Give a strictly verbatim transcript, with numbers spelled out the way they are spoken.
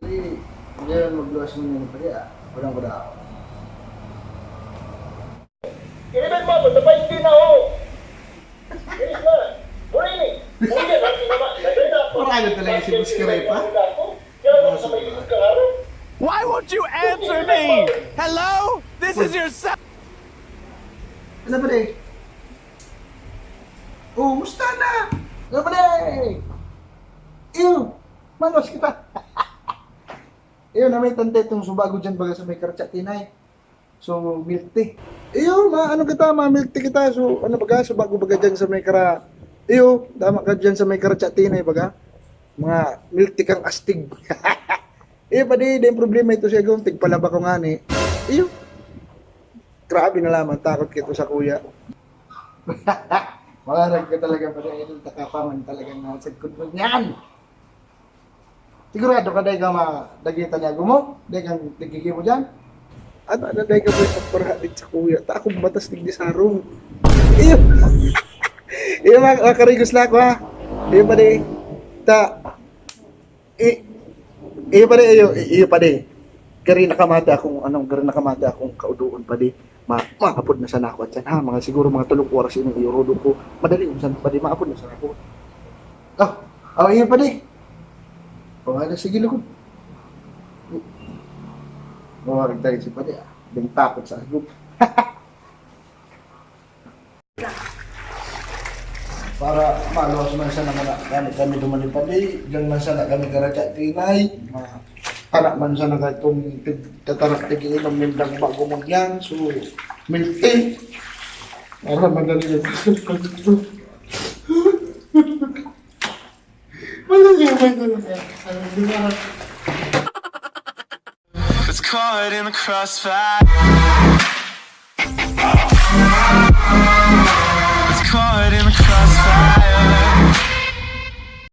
Di, diyan magluwas mo niyan, padi, ah. Walang kuda. Iriban mo ako, napainti na ako. Inis na. Murili. Murili, ang sinama. Lagay na ako. Marami talaga si Boss Karepa. Kaya ako sa may likod ka, araw. Why won't you answer me? Hello? This is your cell. Ano, padi? Oh, musta na? Ano, padi? Iyo, manos kita. Iyo, na may tante itong subago dyan baga sa may karatsa tinay. So, milk tea. Iyo, ma, ano kita, ma milk tea kita. So, ano baga, subago baga dyan sa may kara... Iyo, tama ka dyan sa may karatsa tinay baga. Mga milk tea kang astig. Iyo, padi, di yung problema ito siya, gawang tigpalaba ko nga ni. Iyo. Grabe na lamang, takot kito sa kuya. Malarag ka talaga, padi, idol, takapaman talagang nasagkod mo niyan. Sigurado ka, dahil ka madagita niya gumo? Dahil kang nagigimo dyan? Ano, ano, dahil ka ba yung pagparahadit sa kuya? Ta akong batas digdi sarong. Iyo. Iyo, mga, mga karigos na ako, ha? Iyo, padi. Ta, i, iyo, padi, iyo, iyo, padi. Gari nakamati akong, anong, gari nakamati akong kaudoon, padi. Ma, maapod na sana ako dyan, ha? Mga siguro mga tulong oras inong iurudo ko. Madali, kung saan, padi, maapod na sana ako. Ah, oh, iyo, padi. O, ano, sige, lugod. Mawarag tayo si padi, ah. Ding takot sa agop. Para maluwas man sana mga kami, kami duman ni padi, diyan man sana kami karatsa tinay. Ma-, tana man sana ka itong tig-, tatarak tigiinom nindang bago mo yan. So, milk tea. Para madali na. Madali, madali. Ano, di ba? It's caught in the crossfire. It's caught in the crossfire.